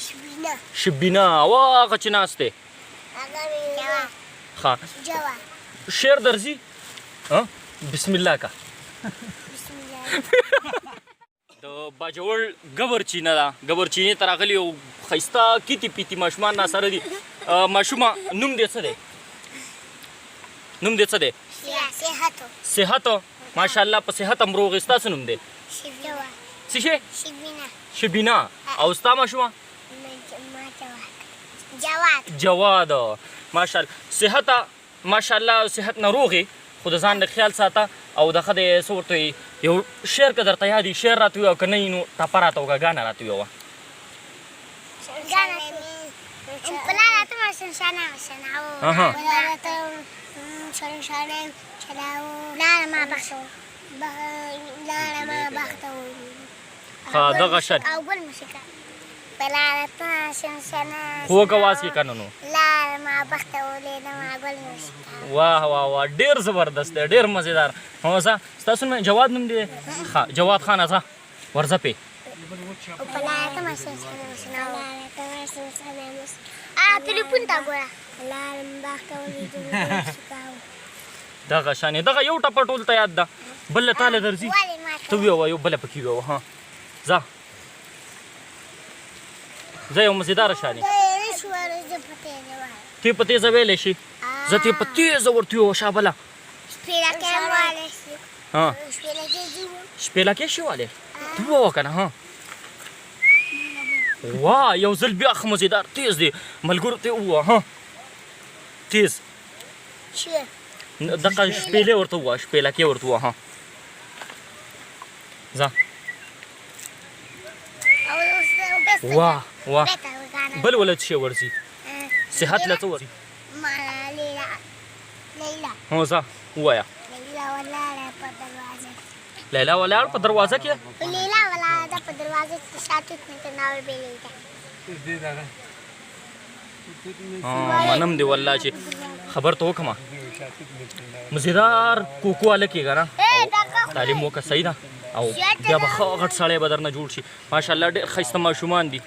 شبینه. شبینه او هغه چې ناست دی؟ ښه، شعر درځي؟ ها، بسم الله کا. د باجوړ ګبر چینه ده، ګبر چینې ته راغلي یو ښایسته کیتي پیتي ماشومان را سره دي. ماشومه، نوم دې څه دی؟ نوم دې څه دی؟ صحت. صحت، ماشاءالله، په صحت هم روغ یې. ستا څه نوم دی؟ څه شی؟ شبینه. شبینه. او ستا ماشومه؟ جواد. جواد، ماشاءالله، صحت ماشاءالله، صحت نه روغ یې، خو د ځان لږ خیال ساته. او د ښه دی څه ورته وایي، یو شعر که درته یاد وي شعر راته ووایه، او که نه وي نو ټپه راته وکړه، ګانه راته ووایه. اها. ښه، دغه شان. او ګل مشکه خوږ اواز کې کنه نو. لار ما بخته ولې ما ګل مشکه. واه واه واه، ډیر زبردست دی، ډیر مزیدار. هو ځه، ستاسو نوم جواد نوم دی؟ ښه جواد خانه، ځه ورځه پې. او په لاره ته ماشین ا ټلیفون ته ګوره، لار بخته ولې دغه شانې دغه یو ټپه ټول ته یاد ده، بله تاله درځي؟ ته ویوه، یو بله پکې ویوه. ها ځه ځه، یو مزیداره شانې. تی په تیزه ویلی شي؟ زه تی په تیزه ورته ویوه، شابله. ها، شپېلکې شي والې ته ووه که نه؟ ها وا، یو ځل بیا ښه مزیدار تیز دی، ملګرو ته ووه. ها تیز دغه شپېلې ورته ووه، شپېلکې ورته ووه. ها ځه. واه واه، بل ولد شي ورځي؟ صحت له څه ورځي؟ هو ځه ووایه. لیلا ولاړ په دروازه کې. لیلا ولاړه ده په دروازه کې، شاتوت مې ته ناول بیلې ده. منم دی والله چې خبر ته وکړم، مزیدار کوکو هلک یې که نه. تعلیم وکړه، صحیح ده، او بیا به ښه غټ سړی به درنه جوړ شي. ماشاءالله، ډېر ښایسته ماشومان دي.